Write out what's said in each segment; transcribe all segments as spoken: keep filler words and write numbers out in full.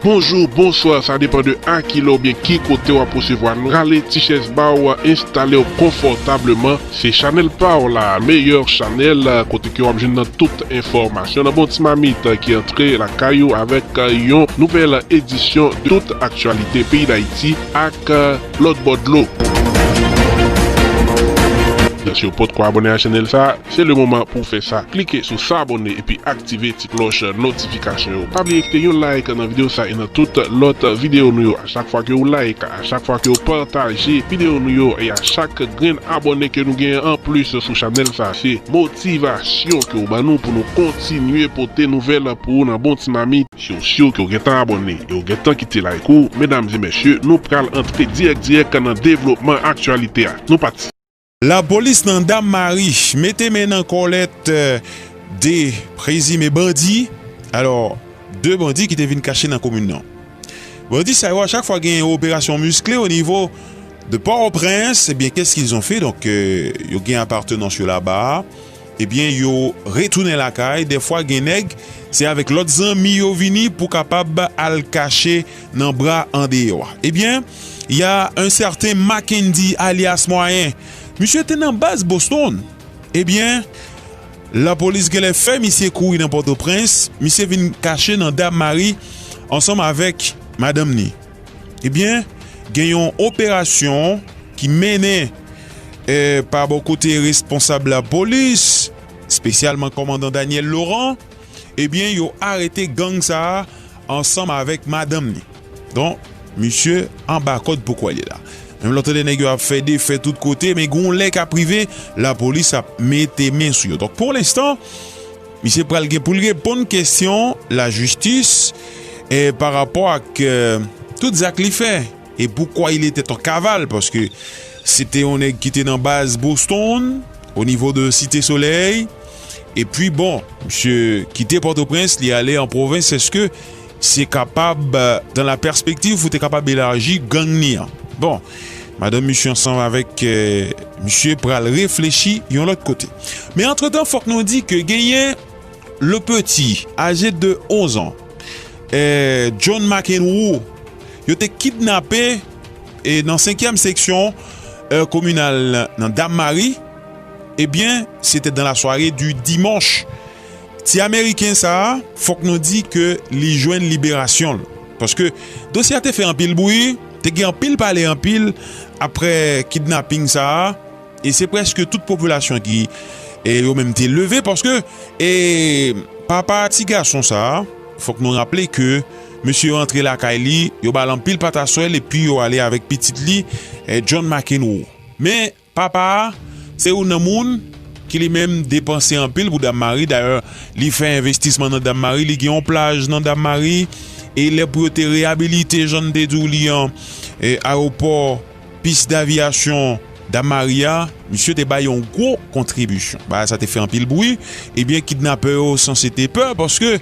Bonjou, bonswa, sa depann de a kilè oubyen ki kote w ap resevwa nou. Rale ti chèz ba w, enstale w konfòtableman. Se chanèl pa w la, meyè chanèl, kote ke w ap jwenn nan tout enfòmasyon nan bon ti mamit ki antre lakay ou avèk yon nouvèl edisyon de tout aktyalite peyi Dayiti ak lòt bò dlo. Si w potko abòne a chanèl sa, se le moman pou w fè sa. Klike sou s'abonner epi aktive ti klòch notifikasyon yo. Pa bliye kite yon like nan videyo sa e nan tout lòt videyo nou yo. A chak fwa ke w like, a chak fwa ke w pataje videyo nou yo, e a chak grenn abòne ke nou genyen anplis sou chanèl sa, se motivasyon ke w ban nou pou nou kontinye pote nouvèl pou ou nan bon ti mamit. Si w si ke w gentan abòne e w gentan kite like ou, medam e mesye, nou pral antre dirèk dirèk nan devlopman aktyalite a. Nou pati. Lapolis nan Dam Mari mete men nan kòlèt, eh, de prezime bandi. Alò, de bandi ki te vin kache nan komin nan. Bandi sa yo, a chak fwa gen operasyon miskle o nivo de Pòtoprens, ebyen, qu'est-ce qu'ils ont fait? Donk, eh, yo gen apartenans yo laba a. Ebyen, yo retounen lakay. Dèfwa, gen nèg, se avèk lòt zanmi yo vini pou kapab al kache nan bra andeyò a. Ebyen, y a un certain Mackendy alyas Mwayen. Misye te nan baz Boston. Ebyen, lapolis genlè fè misye kouri nan Pòtoprens. Misye vin kache nan Dam Mari ansanm avèk madanm ni. Ebyen, gen yon operasyon ki mennen, eh, pa bò kote responsab lapolis, espesyalman kòmandan Daniel Laurent, ebyen, yo arete gang sa a ansanm avèk madanm ni. Donk, misye anba kòd pou kwè li la. Menm lè w tande nèg yo ap fè defè tout kote, men gon lè k ap rive, lapolis ap mete men sou yo. Donk, pou lenstan, misye pral gen pou l reponn kesyon lajistis, eh, pa rapò ak, eh, tout zak li fè. Et pourquoi il était en cavale? Paske se te yon nèg ki te nan baz Boston, o nivo de Site Solèy. Epi, bon, misye kite Pòtoprens, li ale an pwovens. Èske se kapab, eh, dans la perspective pou te kapab elaji gang ni an? Bon, madanm misye ansanm avèk, eh, misye pral reflechi yon lòt kote. Men antretan, fòk nou di ke genyen le petit, âgé de onze ans, eh, John McEnroe, yo te kidnape, eh, nan senkyèm seksyon, eh, kominal nan Dam Mari. Ebyen, se te dans la soirée du dimanche. Ti Ameriken sa a, fòk nou di ke li jwenn liberasyon l. Paske dosye a te fè anpil bri, te gen anpil pale anpil aprè kidnaping sa a. E se prèske tout popilasyon ki, e, yo menm te leve, paske, e, papa ti gason sa a, fòk nou raple ke mesye rantre lakay li, yo ba l anpil pataswèl, epi yo ale avèk pitit li, e, John McEnroe. Men, papa a, se youn nan moun ki li menm depanse anpil pou Dam Mari. Dayè, li fè envestisman nan Dam Mari, li gen yon plaj nan Dam Mari, e lè pou yo te reyabilite, jan n te di w li an, e, ayewopò, pis davyasyon Dam Mari a, misye te bay yon gwo kontribisyon. Bagay sa te fè anpil bri. Ebyen, kidnapè yo sanse te pè, paske,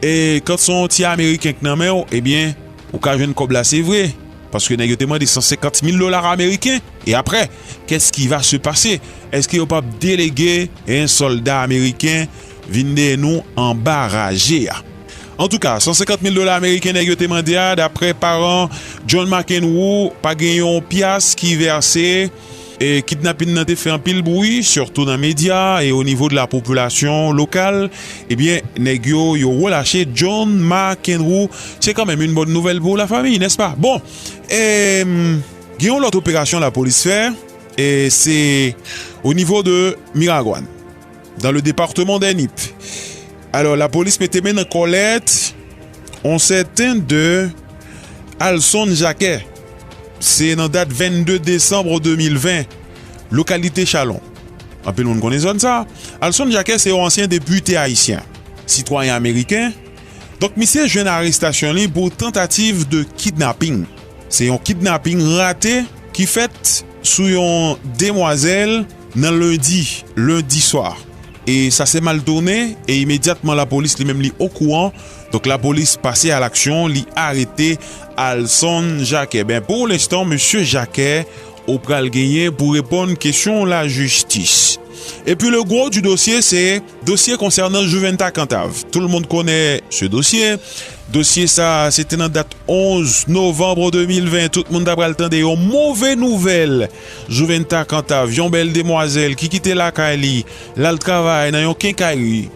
e, kan se yon ti Ameriken k nan men w, ebyen, ou ka jwenn kòb la, se vre. Paske nèg yo te mande san senkant mil dola ameriken. E aprè, qu'est-ce qui va se passer? Èske yo p ap delege yon sòlda ameriken vin dèyè nou anba raje a? Antouka, san senkant mil dola ameriken nèg yo te mande a, daprè paran John McEnroe, pa gen yon pyas ki vèse. E kidnapin nan te fè anpil bri, sitou nan medya e o nivo de la popilasyon lokal. Ebyen, nèg yo, yo relache John McEnroe. Se kanmenm yon bòn nouvèl pou lafanmi, nèspa? Bon, e, gen yon lòt operasyon lapolis fè, e se o nivo de Miragwàn, dans le département des Nippes. Alò, lapolis mete men nan kòlèt yon sèten de Alson Jacquet. Se nan dat vennde desanm de mil ven, lokalite Chalon. Anpil moun konnen zòn sa. Alson Jacquet se yon ansyen depite ayisyen, sitwayen ameriken. Donk, misye jwenn arestasyon li pou tantativ de kidnaping. Se yon kidnaping rate ki fèt sou yon demwazèl nan lendi, lendi swa. E sa se mal tounen, e imedyatman lapolis li menm li okouran. Donk, lapolis pase a laksyon, li arete Alson Jacquet. Ben, pou lenstan, mesye Jacquet, ou pral genyen pou reponn kesyon lajistis. Et puis le gros du dossier, c'est dossier concernant Juventa Cantave. Tout le monde connaît ce dossier. Dosye sa, se te nan dat onz novanm de mil ven. Tout moun ta pral tande yon move nouvèl. Juventa Cantave, yon bèl demwazèl ki kite lakay li, l al travay nan yon kenkayri.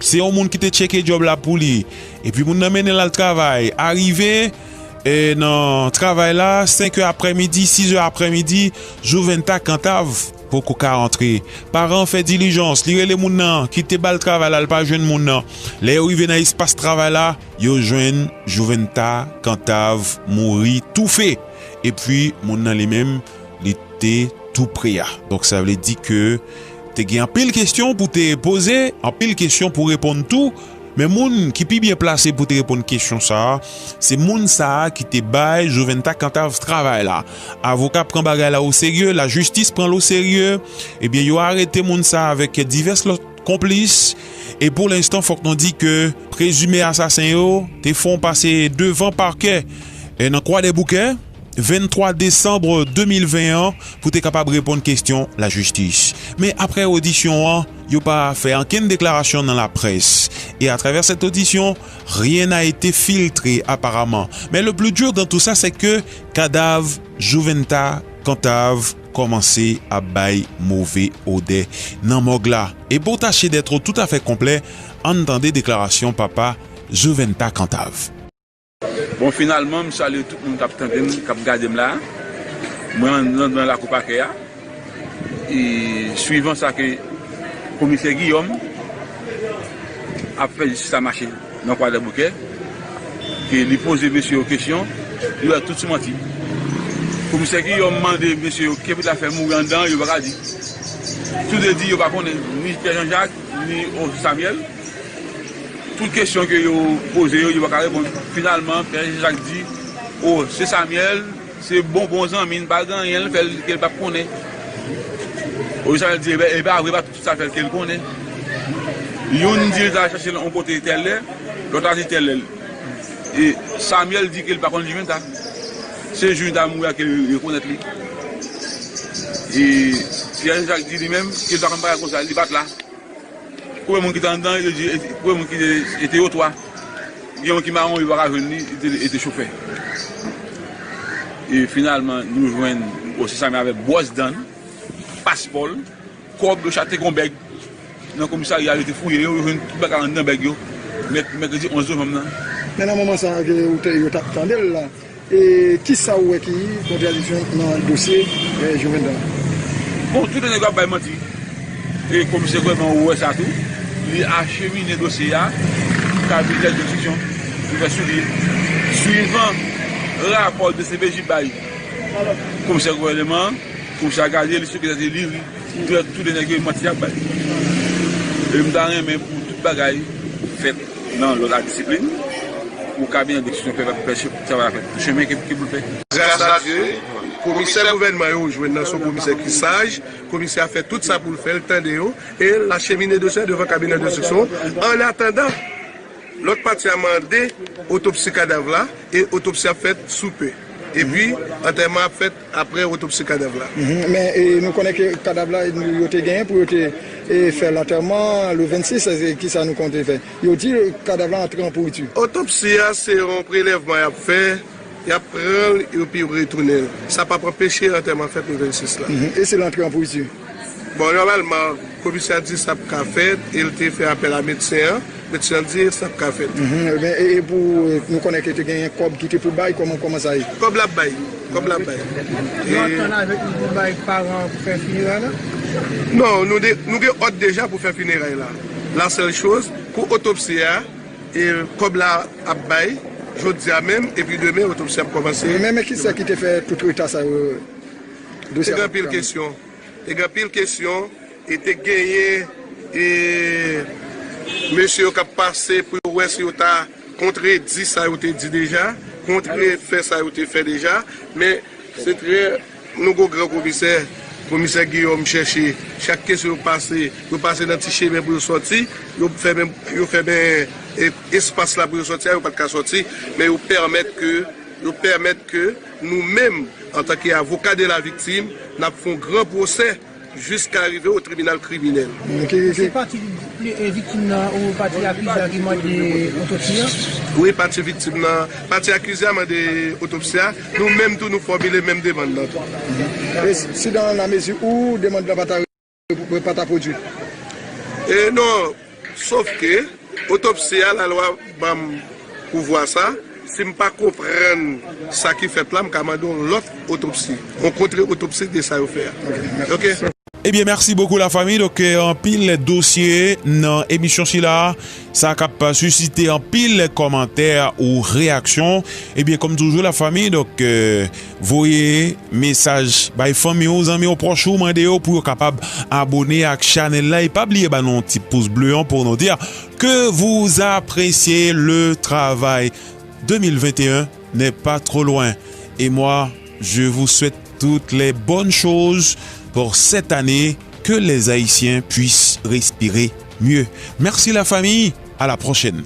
Se yon moun ki te tcheke djòb la pou li. Epi moun nan mennen l al travay. Arive, e, nan travay la, senk è aprèmidi, sis è aprèmidi, Juventa Cantave poko ka antre. Paran an fè dilijans, li rele moun nan ki te ba l travay la, l pa jwenn moun nan. Lè yo rive nan espas travay la, yo jwenn Juventa Cantave mouri toufe. Epi, moun nan li menm, li te tou pre a. Donk, sa vle di ke te gen anpil kesyon pou te poze, anpil kesyon pou reponn tou. Men moun ki pi byen plase pou te reponn kesyon sa a, se moun sa a ki te bay Juventa Cantave travay la. Avoka pran bagay la oserye, lajistis pran l oserye. Ebyen, yo arete moun sa a avèk divès lòt konplis. E pou lenstan, fòk nou di ke prezime asasen yo te fè w pase devan pakè, e, nan Kwadèboukè, venntwa desanm de mil ven an, pou te kapab reponn kesyon lajistis. Men aprè odisyon an, yo pa fè ankenn deklarasyon nan laprès. E atravè sèt odisyon, rien n'a été filtré aparaman. Men le plus dur dans tout ça, c'est que kadav Juventa Cantave kòmanse ap bay move odè nan mòg la. Et pour tâcher d'être tout à fait complet, ann tande deklarasyon papa Juventa Cantave. Bon, finalman, m salye tout moun k ap tande m, k ap gade m la. Mwen an, nan, nan lakou pakè a. E swivan sa ke komisè Guillaume ap fè jistis la mache nan Kwadèboukè, ke li poze mesye yo kesyon, yo wè tout sou manti. Komisè Guillaume mande mesye yo ki bout la fè mouri anndan, yo pa ka di. Tou de di yo pa konnen, ni Pierre Jean-Jacques, ni Samuel. Tout kesyon ke yo poze yo, yo pa ka reponn. Finalman, Pierre Jean-Jacques di, o, se Samuel, se bon, bon zanmi n, pa gen anyen l fè l ke l p ap konnen. Oje Samuel di, e pa vre, pa tout sa fè l ke l konnen. Youn di l ta chache l yon kote tèl lè, lòt la di tèl lè. E Samuel di ke l pa konn Juventa. Se jou li ta mouri a ke l rekonèt li. E Pierre Jean-Jacques di li menm ke l pa konn bagay konsa, li pa t la. Konbyen moun ki te anndan, yo di, konbyen moun ki te, e te yo twa. Gen yon ki mawon, yo pa ka jwenn li, li te, li te chofè. E finalman, nou jwenn osi Samuel avèk bwòs dan l, paspò l, kòb, yo chak te gon bèg. Nan komisarya, yo te fouye yo, yo jwenn tout bagay anndan bèg yo. Mèk-, mèkredi onz novanm nan. Men nan moman sa a ke ou te, yo t ap tande l la, e kisa ou wè ki kontradiksyon nan dosye, e, Juventa? Bon, tout nèg yo ap bay manti. E komisè gouvènman ou wè sa tou, li achemine dosye a kabinè enstriksyon pou fè swivi. Swivan rapò D C P J bay komisè gouvènman an, komisè a gade, li souke tèt li, li ri. Tout, tout nèg yo manti y ap bay. E m ta renmen pou tout bagay fèt nan lòd ak disiplin, pou kabinè enstriksyon fè, fè travay la fè chemen ke, ke pou l fè. Gras a Dye, komisè gouvènman yo jwenn nan se yon komisè ki saj, komisè a fè tout sa pou l fè, l tande yo, e l achemine dosye a devan kabinè enstriksyon. An atandan, lòt pati a mande otopsi kadav la, e otopsi ap fèt sou pe. Epi, antèman ap fèt apre otopsi kadav la. Mhm. Men, e, nou konnen ke kadav la, nou, yo te genyen pou yo te, e, fè lantèman le vennsis, e, kisa nou konte fè? Yo di kadav la antre an pouriti. Otopsi a, se yon prelèvman y ap fè, y ap pran l, epi yo retounen l. Sa p ap anpeche antèman fèt le vennsis la. Mhm. E si l antre an pouriti? Bon, nòmalman, komisè a di sa p ka fèt, e l te fè apèl a medsen an. Medsen an di sa p ka fèt. Mhm, ebyen, e, e pou, e, nou konnen ke te genyen kòb ki te pou bay, kòman, kòman sa ye? Kòb l ap bay. Kòb l ap bay. Yo antann avèk nou pou bay paran pou fè fineray la? Non, nou de, nou gen òd deja pou fè fineray la. La sèl choz, pou otopsi a, e kòb la ap bay, jodi a menm, epi demen, otopsi ap kòmanse. Men, men kisa ki te fè tout reta sa yo? Dosye a pa t ka. Te gen anpil kesyon. Te gen anpil kesyon. E te genyen, e, mesye yo k ap pase pou yo wè si yo ta kontredi sa yo te di deja, kontrefè sa yo te fè deja, men se trè, nou gon gran komisè, komisè Guillaume chèche, chak kesyon yo pase, yo pase nan ti chemen pou yo sòti, yo fèmen, yo fèmen, e, espas la pou yo sòti a, yo pa t ka sòti, men yo pèmèt ke, yo pèmèt ke nou menm, antanke avoka de la viktim, n ap fè yon gran pwosè jiska rive o tribinal kriminèl. Se pati viktim nan ou pati akize a ki mande otopsi a? Wi, pati viktim nan, pati akize a mande otopsi a. Nou menm tou nou fòmile menm demann nan tou. E si dans la mesure où demann nan pa ta pa ta pwodui? E non, sof ke otopsi a lalwa ban m pouvwa sa. Si m pa konprann sa ki fèt la, m ka mande yon lòt otopsi, yon kontre otopsi de sa yo fè a. Ok. Ebyen, mèsi bokou lafanmi. Donk, anpil dosye nan emisyon sila, sa k ap sisite anpil kòmantè ou reyaksyon. Ebyen, kòm toujou lafanmi, donk, voye mesaj bay fanmi w, zanmi w, pwòch ou, mande yo pou yo kapab abone ak chanèl la. E pa bliye ba nou yon ti pous ble an pou nou di que vous appréciez le travail. Deux mille vingt et un n'est pas trop loin. Et moi, je vous souhaite toutes les bonnes choses pour cette année, que les Haïtiens puissent respirer mieux. Merci la famille, à la prochaine.